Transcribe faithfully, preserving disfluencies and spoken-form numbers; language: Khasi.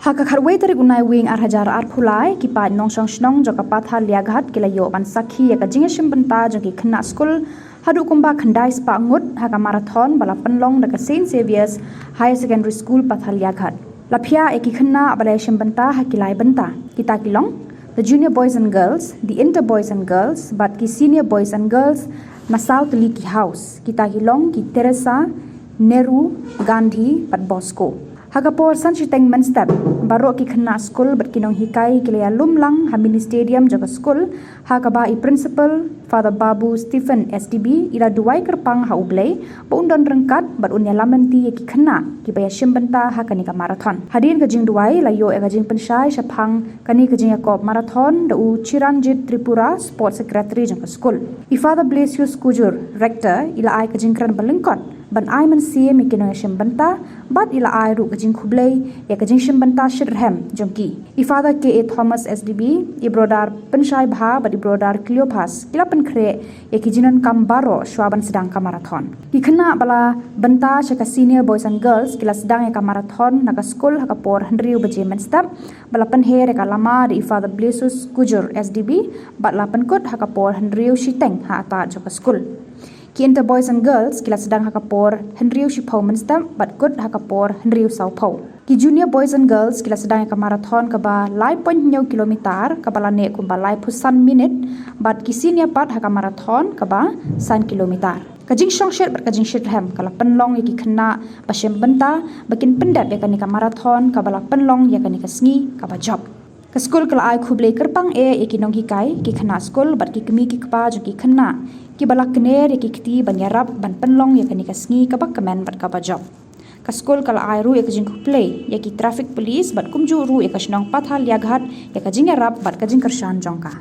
Ha ka khatwei tarik u Naiwieng ar hajar arphew lai, ki paid nongshong shnong jong ka Pathar Liaghat ki la ïoh ban sakhi ïa ka jingïashim bynta jong ki khynnah skul haduh kumba khyndai spah ngut ha ka marathon ba la pynlong da ka Saint Xavier's Higher Secondary School Pathar Liaghat. La phiah ïa ki khynnah ba la ïashim bynta ha ki lai bynta. Kita ki long the Junior Boys and Girls, the Inter Boys and Girls bad ki Senior Boys and Girls na saw tylli ki house. Kita ki long ki Teresa, Nehru, Gandhi bad Bosco. Ha ka por san shiteng mynstep, baroh ki khynnah skul bad ki nonghikai ki la ïalum lang ha mini stadium jong ka skul, ha kaba i Principal Father Babu Stephen S D B i la duwai kyrpang ha U Blei ba un don ryngkat bad un ïalam lynti ïa ki khynnah kiba ïashim bynta ha kane ka marathon. Hadien ka jingduwai la ïoh ïa ka jingpynshai shaphang kane ka jingïakop marathon da u Chiranjit Tripura, Sports Secretary jong ka skul. I Father Blasius Kujur, Rector, i la ai ka jingkren ba lyngkot ban ai mynsiem ïa ki nongïashim bynta bad i la ai ruh ka jingkhublei ïa ka jingshim bynta shitrhem jong ki. I Father K A Thomas S D B, i Brother Pynshai Bha bad i Brother Cleopas ki la pynkhreh ïa ki jingdonkam baroh shwa ban sdang ka marathon. Ki khynnah ba la bynta sha ka Senior Boys and Girls ki la sdang ïa ka marathon na ka skul ha ka por hynriew baje mynstep, ba la pynher ïa ka lama da i Father Blasius Kujur S D B bad la pynkut ha ka por hynriew shiteng ha attad jong ka skul. Ki Inter Boys and Girls ki la sdang ha ka por hynriew shiphew mynstep bad kut ha ka por hynriew sawphew. Ki Junior Boys and Girls ki la sdang ïa ka marathon kaba lai point hynñiew kilometer, kaba la neh kumba laiphew san minit, bad ki Senior pat ha ka marathon kaba san kilometer. Ka jingshongshit bad ka jingshitrhem ka la pynlong ïa ki khynnah ba shim bynta ba kin pyndep ïa kane ka marathon kaba la pynlong ïa kane ka sngi kaba jop. Ka skul ka la ai khublei kyrpang eh ïa ki nonghikai, ki khynnah skul bad ki kmie ki kpa jong ki khynnah kiba la kner ïa ki kti ban ïarap ban pynlong ïa kane ka sngi kaba kmen bad kaba jop. Ka skul ka la ai ruh ïa ka jingkhublei ïa ki traffic police bad kumjuh ruh ïa ka shnong Pathar Liaghat ïa ka jingïarap bad ka jingkyrshan jong ka.